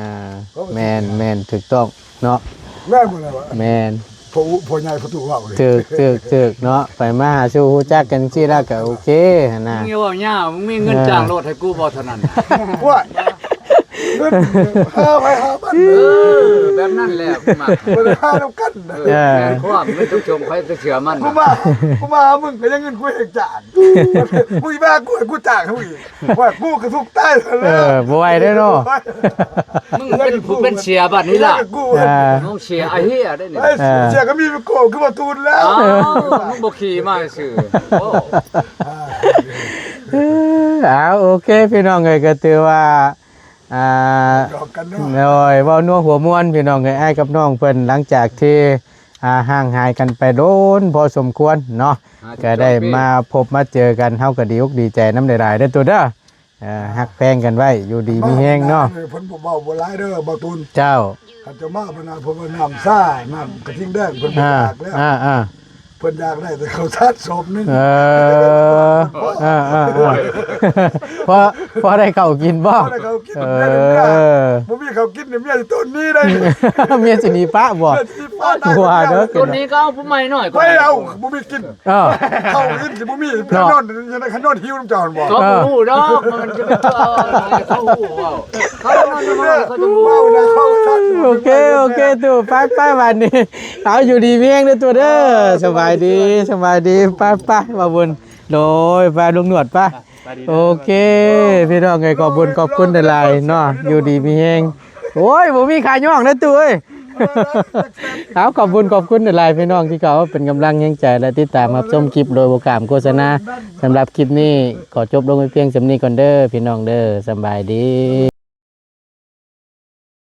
ອ່າ ແມ່ນໆ ຖືກຕ້ອງເນາະ. ແມ່ນບໍ່ລະວະ? ແມ່ນ ພໍ່ ພໍ່ໃຫຍ່ພໍ່ຕູ້ເວົ້າເລີຍ. ຖືກ ຖືກ ຖືກເນາະ. ໄປມາຫາສູ່ຮູ້ຈັກກັນຈັ່ງຊີ້ແລ້ວກໍໂອເຄຫັ້ນນະ. ມຶງຢ່າເວົ້າຍາວ ມຶງມີເງິນ ເອີ ຈ້າງລົດໃຫ້ກູບໍ່ເທົ່ານັ້ນ. ໂອ້ຍ ເງິນຫາໃຜຫາມັນ. ເອີ ແບບນັ້ນແຫຼະ ກູມັກ ບໍ່ໄດ້ຫານຳກັນ. ເອີ ເອີ ແມ່ນຄວາມ ເງິນຈະສົ່ງໃຜໄປເຊື່ອມັນ. ກູມາ ກູມາຫາມຶງກໍຍັງເງິນກູເອງຈ້າງ. ມຶງມາກູໃຫ້ກູຈ້າງໃຫ້ມຶງອີກ. ວ່າກູກໍທຸກຕາຍແລ້ວ. ເອີ ບໍ່ໄຫວເດ້ເນາະ. ມຶງເປັນຜູ້ເປັນເສຍບັດນີ້ລະ. ເອີ ມຶງເສຍອາເຮຍໄດ້ນີ້. ເອີ ເສຍກໍມີໂກ ຄືວ່າຕູນແລ້ວ. ອ້າວ ມຶງບໍ່ຂີ່ມາຊື່. ໂອ້ ເອີ ເອົາ ໂອເຄ ພີ່ນ້ອງເອີຍ ກໍຖືວ່າ ອ່າ ໂດຍ ເວົ້ານົວຫົວມ່ວນ ພີ່ນ້ອງເອີຍ ອ້າຍກັບນ້ອງເພິ່ນ ຫຼັງຈາກທີ່ ອ່າ ຫ່າງຫາຍກັນໄປດົນພໍສົມຄວນເນາະ ຫ້າສິບ ກໍໄດ້ມາພົບມາເຈີກັນ ເຮົາກໍດີອົກດີໃຈນຳຫຼາຍໆເດີຕູ້ເດີ. ເອີ ຮັກແພງກັນໄວ້ ຢູ່ດີມີແຮງເນາະ. ເພິ່ນບໍ່ເວົ້າບໍ່ຫຼາຍເດີບ່າວຕູນ. ເຈົ້າ ຄັນຈະມາເພິ່ນວ່າ ເພິ່ນວ່ານ້ຳຊາ ນ້ຳກະທິງແດງ ເພິ່ນບໍ່ຢາກແລ້ວ. ອ່າໆ ເພິ່ນຢາກໄດ້ແຕ່ເຂົ້າສານສອບໜຶ່ງ. ເອີ ເອີໆໆ ພໍ ພໍໄດ້ເຂົ້າກິນບໍ່? ພໍໄດ້ເຂົ້າກິນ. ເອີ ບໍ່ມີເຂົ້າກິນນີ້ ເມຍຊິໂຕນໜີໄດ໋. ເມຍຊິໜີປະບໍ່? ເມຍຊິໜີປະ. ວ່າເດີ ໂຕນໜີກໍເອົາຜູ້ໃໝ່ໜ້ອຍ ຂ້ອຍເອົາ ບໍ່ມີກິນ. ເອີ ເຂົ້າກິນຊິບໍ່ມີ ໄປນອນ ນອນຫິວນຳເຈົ້າຫັ້ນບໍ່? ເຂົາບໍ່ຮູ້ດອກ ມັນຈະເປັນຕົວ ເຂົາຮູ້ເວົ້າ ເຂົານອນນຳເຂົາຈະຮູ້. ໂອເຄ ໂອເຄ ຕູ້ ໄປໆ ບາດນີ້ ເອົາ ຢູ່ດີມີແຮງເດີຕູ້ເດີ. ສະບາຍດີ ສະບາຍດີ. ໄປໆ ບ່າວບຸນ ໂດຍ ໄປລຸງໜວດ ໄປ. ໂອເຄ ພີ່ນ້ອງເອີຍ ຂອບບຸນຂອບຄຸນຫຼາຍໆເນາະ ຢູ່ດີມີແຮງ. ໂອ້ຍ ບໍ່ມີຂາຍ່ອງເດີຕູ້ເອີຍ. ເອົາ ຂອບບຸນຂອບຄຸນຫຼາຍໆ ພີ່ນ້ອງທີ່ເຂົ້າເປັນກຳລັງແຮງໃຈ ແລະ ຕິດຕາມຮັບຊົມຄລິບໂດຍບໍ່ຂ້າມໂຄສະນາ. ສຳລັບຄລິບນີ້ຂໍຈົບລົງໄວ້ພຽງສ່ຳນີ້ກ່ອນເດີ ພີ່ນ້ອງເດີ. ສະບາຍດີ.